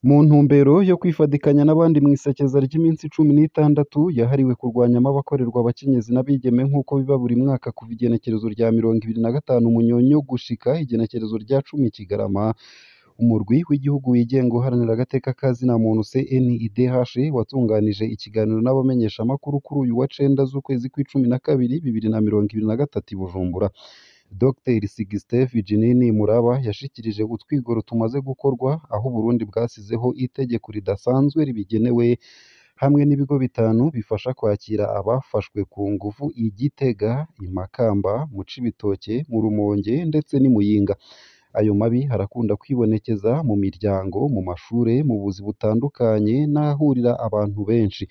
Mu ntumbero yo kwifadikanya n'abandi mw'isekeza ry'iminsi 16 yahariwe kurwanya amabi akorerwa abakenyezi n'abigeme nk'uko biba buri mwaka kuva igenekerezo rya 25 Munyonyo gushika igenekerezo rya 10 Kigarama, umurwi w'igihugu wigenga uharanira agateka ka zina muntu CNIDH watunganije ikiganiro n'abamenyeshamakuru kuri uyu wa 9 z'ukwezi kw'icumi na kabiri 2023 i Bujumbura. Dr Sixte Virginie Muraba yashikirije utwigoro tumaze gukorwa aho Uburundi bwasizeho itegeko ridasanzwe ribigenewe hamwe n'ibigo bitanu bifasha kwakira abafashwe ku nguvu i Gitega, i Makamba, mu Cibitoke, mu Rumonge ndetse n'i Muyinga. Ayo mabi arakunda kwibonekeza mu miryango, mu mashure, mu buzi butandukanye n'ahahurira abantu benshi.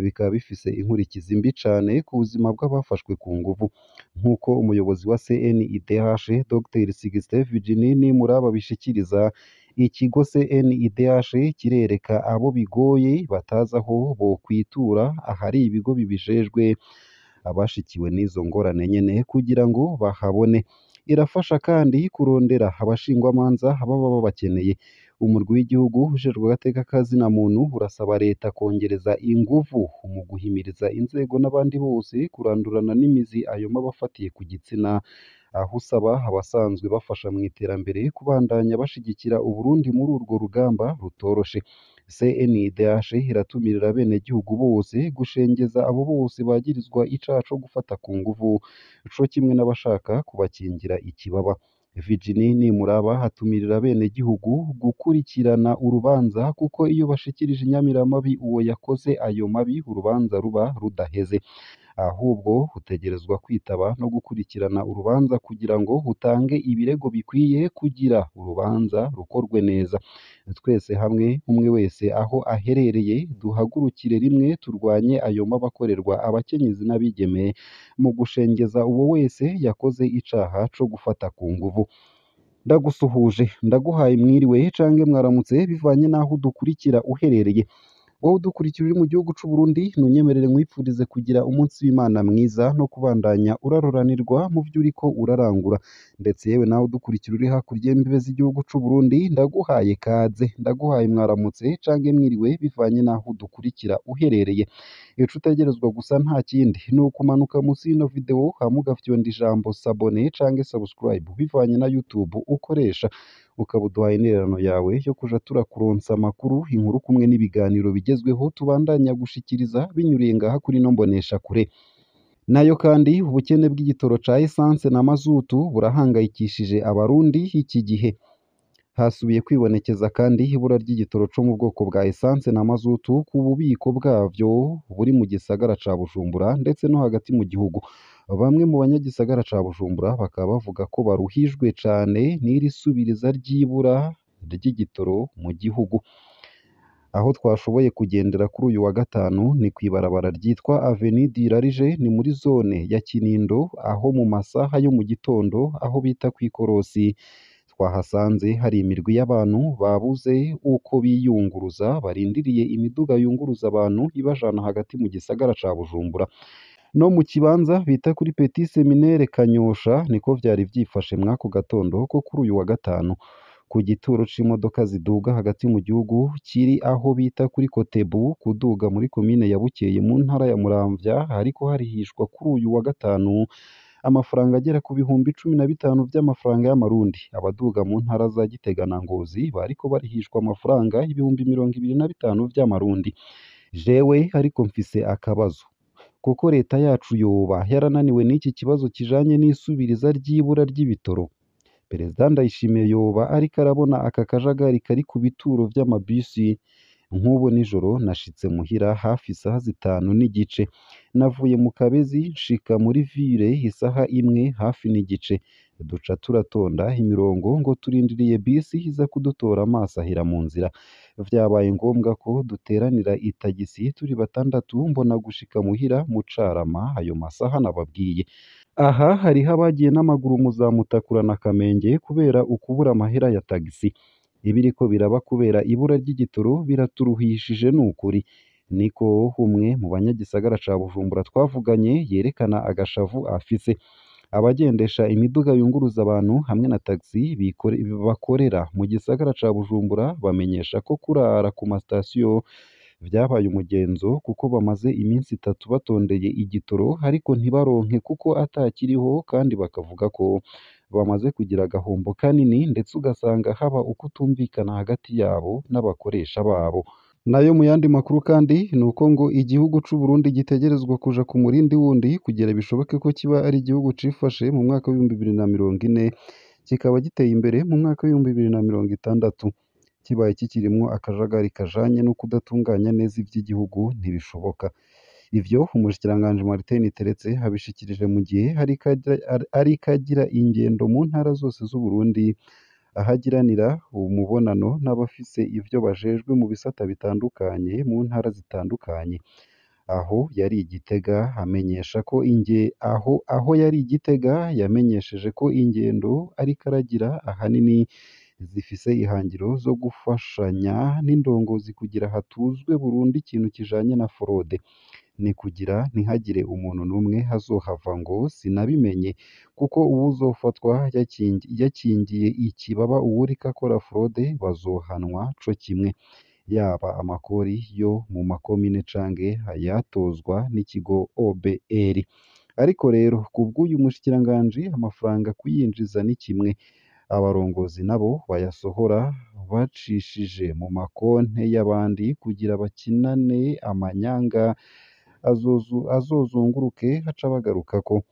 Bikaba bifise inkurikizi mbi cane ku buzima bw'abafashwe ku nguvu. Nk'uko umuyobozi wa CNIDH Dr Sixte Virginie Muraba abishikiriza, ikigo CNIDH kirereka abo bigoye batazi aho bokwitura ahari ibigo bibijejwe abashikiwe n'izo ngorane nyene kugira ngo bahabone. Irafasha kandi kurondera abashingwamanza baba babakeneye. Umurwi w'igihugu ujejwe agateka ka zina muntu urasaba leta kongereza inguvu mu guhimiriza inzego n'abandi bose kurandurana n'imizi ayo mabi afatiye ku gitsina, aho usaba abasanzwe bafasha mu iterambere kubandanya bashigikira Uburundi muri urwo rugamba rutoroshe. CNIDH iratumirira abenegihugu bose gushengeza abo bose bagirizwa icaha co gufata ku nguvu co kimwe n'abashaka kubakingira ikibaba. Virginie Nimuraba atumirira abenegihugu gukurikirana urubanza kuko iyo bashikirije inyamiramabi uwo yakoze ayo mabi urubanza ruba rudaheze, ahubwo utegerezwa kwitaba no gukurikirana urubanza kugira ngo utange ibirego bikwiye kugira urubanza rukorwe neza. Twese hamwe umwe wese aho aherereye duhagurukire rimwe turwanye ayo mabi akorerwa abakenyezi n'abigeme mu gushengeza uwo wese yakoze icaha co gufata ku nguvu. Ndagusuhuje, ndaguhaye mwiriwe canke mwaramutse bivanye n'aho udukurikira uherereye. Wowe udukurikira uri mu gihugu c'u Burundi, ntunyemerere nkwifurize kugira umunsi w'Imana mwiza no kubandanya uraroranirwa mu vyo uriko urarangura. Ndetse yewe nawe udukurikira uri hakurya y'imbibe z'igihugu c'u Burundi, ndaguhaye kaze, ndaguhaye mwaramutse canke mwiriwe bivanye n'aho udukurikira uherereye. Ico utegerezwa gusa nta kindi ni ukumanuka musi y'ino video hama ugafyonda ijambo s'abonner canke subscribe bivanye na YouTube ukoresha, ukaba uduhaye intererano yawe yo kuja turakuronsa amakuru, inkuru kumwe n'ibiganiro bigezweho tubandanya gushikiriza binyuriye ngaha kuri ino mboneshakure. Nayo kandi ubukene bw'igitoro ca essence na mazutu burahangayikishije abarundi iki gihe. Hasubiye kwibonekeza kandi ibura ry'igitoro co mu bwoko bwa essence na mazutu ku bubiko bwavyo buri mu gisagara ca Bujumbura ndetse no hagati mu gihugu. Bamwe mu banyagisagara ca Bujumbura bakaba bavuga ko baruhijwe cane n'iri subiriza ry'ibura ry'igitoro mu gihugu. Aho twashoboye kugendera kuri uyu wa gatanu ni kw'ibarabara ryitwa Avenue du Large, ni muri zone ya Kinindo, aho mu masaha yo mu gitondo aho bita kw'ikorosi. Twahasanze hari imirwi y'abantu babuze uko biyunguruza barindiriye imiduga yunguruza abantu ibajana hagati mu gisagara ca Bujumbura. No mu kibanza bita kuri Petit Seminaire Kanyosha niko vyari vyifashe mw'ako gatondo ko kuri uyu wa gatanu. Ku gituro c'imodoka ziduga hagati mu gihugu kiri aho bita kuri Kotebu kuduga muri komine ya Bukeye mu ntara ya Muramvya hariko harihishwa kuri uyu wa gatanu amafaranga agera ku bihumbi 15 vy'amafaranga y'amarundi. Abaduga mu ntara za Gitega na Ngozi bariko barihishwa amafaranga 25,000 vy'amarundi. Jewe ariko mfise akabazo kuko leta yacu yoba yarananiwe n'iki kibazo kijanye n'isubiriza ry'ibura ry'ibitoro. Perezida Ndayishimiye yoba ariko arabona aka kajagari kari ku bituro vy'amabisi. Nk'ubu nijoro nashitse muhira hafi isaha 5:15, navuye mu Kabezi nshika muri ville isaha 1 hafi n'igice, duca turatonda imirongo ngo turindiriye bisi iza kudutora amaso ahera mu nzira. Vyabaye ngombwa ko duteranira itagisi turi batandatu mbona gushika muhira mu Carama ayo masaha nababwiye. Aha hariho abagiye n'amaguru mu za Mutakura na Kamenge kubera ukubura amahera ya tagisi. Ibiriko biraba kubera ibura ry'igitoro biraturuhishije nukuri. Niko umwe mu banyagisagara ca Bujumbura twavuganye yerekana agashavu afise. Abagendesha imiduga yunguruza abantu hamwe na taxi bakorera mu gisagara ca Bujumbura bamenyesha ko kurara ku masitasiyo vyabaye umugenzo, kuko bamaze iminsi itatu batondeye igitoro ariko ntibaronke kuko atakiriho, kandi bakavuga ko bamaze kugira agahombo kanini, ndetse ugasanga haba ukutumvikana hagati yabo n'abakoresha babo. Nayo mu yandi makuru kandi ni uko ngo igihugu c'u Burundi gitegerezwa kuja ku murindi wundi kugira bishoboke ko kiba ari igihugu cifashe mu mwaka w'2040, kikaba giteye imbere mu mwaka w'2060. Kibaye kikirimwo akajagari kajanye no kudatunganya neza ivy'igihugu ntibishoboka. Ivyo umushikiranganji Martin Teretse abishikirije mu gihe ariko agira ingendo mu ntara zose z'Uburundi, ahagiranira umubonano n'abafise ivyo bajejwe mu bisata bitandukanye mu ntara zitandukanye. Aho yari i Gitega amenyesha ko aho yari i Gitega yamenyesheje ko ingendo ariko aragira ahanini zifise ihangiro zo gufashanya n'indongozi kugira hatuzwe burundu ikintu kijanye na forode, ni kugira ntihagire umuntu n'umwe azohava ngo sinabimenye, kuko uwuzofatwa yakingiye ikibaba uwuriko akora fraude bazohanwa co kimwe, yaba amakori yo mu makomine canke ayatozwa n'ikigo OBR. Ariko rero kubw'uyu mushikiranganji amafaranga kuyinjiza ni kimwe, abarongozi nabo bayasohora bacishije mu makonte y'abandi kugira bakinane amanyanga azozunguruke haca bagarukako.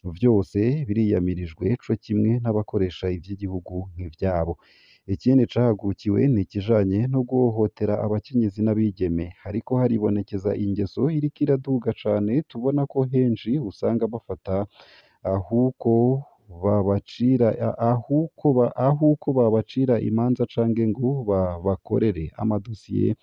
Vyose biriyamirijwe co kimwe n'abakoresha ivy'igihugu nk'ivyabo. Ikindi cahagurukiwe ni ikijanye no guhohotera abakenyezi n'abigeme, hariko haribonekeza ingeso iriko iraduga cane, tubona ko henshi usanga bafata ahuko babacira ahuko babacira imanza canke ngo babakorere amadosiye,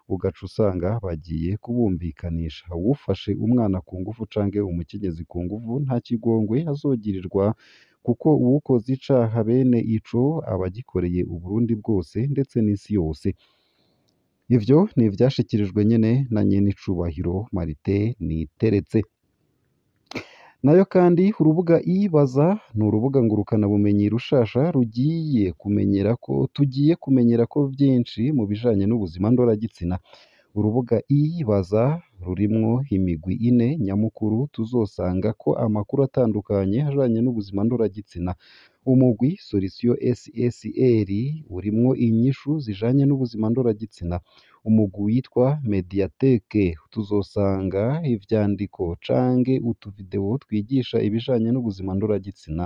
ugaca usanga bagiye kubumvikanisha. Uwufashe umwana ku nguvu canke umukenyezi ku nguvu nta kigongwe azogirirwa, kuko uwukoze icaha bene ico aba agikoreye Uburundi bwose ndetse n'isi yose. Ivyo ni ivyashikirijwe nyene na nyenicubahiro Martin Niteretse. Nayo kandi urubuga ibaza ni urubuga ngurukanabumenyi rushasha rugiye kumenyera ko tugiye kumenyera ko vyinshi mu bijanye n'ubuzima ndoragitsina. Urubuga ibaza rurimwo imigwi ine nyamukuru tuzosanga ko amakuru atandukanye ajanye n'ubuzima ndoragitsina. Umugwi Solution SSR urimwo inyishu zijanye n'ubuzima ndoragitsina. Umugwi witwa Mediatheke tuzosanga ivyandiko canke utuvideo twigisha ibijanye n'ubuzima ndoragitsina,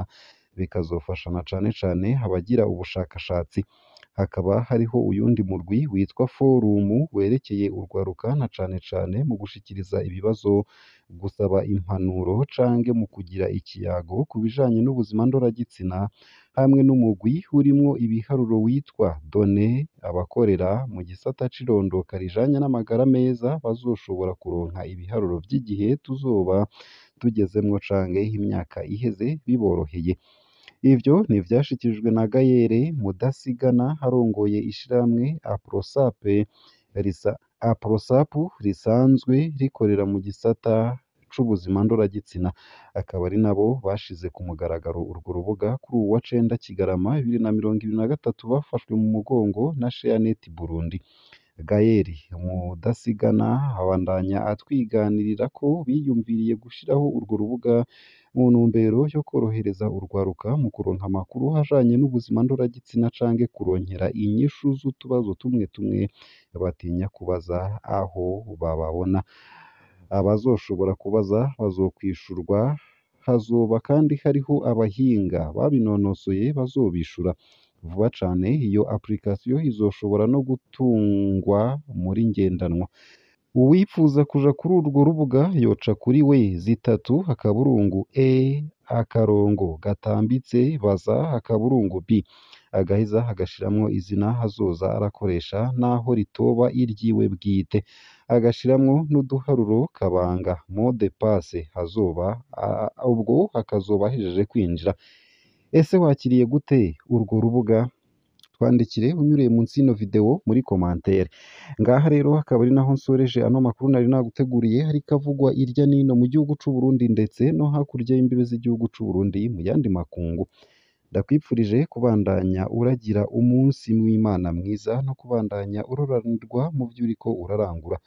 bikazofasha na cane cane abagira ubushakashatsi. Hakaba hariho uyundi murwi witwa Forum werekeye urwaruka na cane cane mu gushikiriza ibibazo, gusaba impanuro canke mu kugira ikiyago ku bijanye n'ubuzima ndoragitsina, hamwe n'umugwi urimwo ibiharuro witwa Done, abakorera mu gisata c'irondoka rijanye n'amagara meza bazoshobora kuronka ibiharuro vy'igihe tuzoba tugezemwo canke imyaka iheze biboroheye. Ivyo ni ivyashikirijwe na Gayere Mudasigana arongoye ishirahamwe Aprosap risanzwe rikorera mu gisata c'ubuzima ndoragitsina, akaba ari nabo bashize ku mugaragaro urwo rubuga kuri uwu wa cenda Kigarama 2023, bafashwe mu mugongo na ShareNet Burundi. Gaël Mudasigana abandanya atwiganirira ko biyumviriye gushiraho urwo rubuga mu ntumbero yo korohereza urwaruka mu kuronka amakuru ajanye n'ubuzima ndoragitsina canke kuronkera inyishu z'utubazo tumwe tumwe batinya kubaza aho bababona. Abazoshobora kubaza bazokwishurwa, hazoba kandi hariho abahinga babinonosoye bazobishura. Vuba cane iyo application izoshobora no gutungwa muri ngendanwa. Uwipfuza kuja kuri urwo rubuga yoca kuri we zitatu akaburungu e akarongo gatambitse baza akaburungu b, agaheza agashiramwo izina azoza arakoresha naho ritoba iryiwe bwite, agashiramwo n'uduharuro kabanga mot de passe azoba ubwo akazoba ahejeje kwinjira. Ese wakiriye gute urwo rubuga? Twandikire unyuriye munsi y'ino video muri commentaire. Ngaha rero akaba ari naho nsoreje ano makuru nari naguteguriye, ariko avugwa irya nino mu gihugu c'u Burundi ndetse no hakurya y'imbibe z'igihugu c'u Burundi mu yandi makungu. Ndakwipfurije kubandanya uragira umunsi w'Imana mwiza no kubandanya uroranirwa mu vyo uriko urarangura.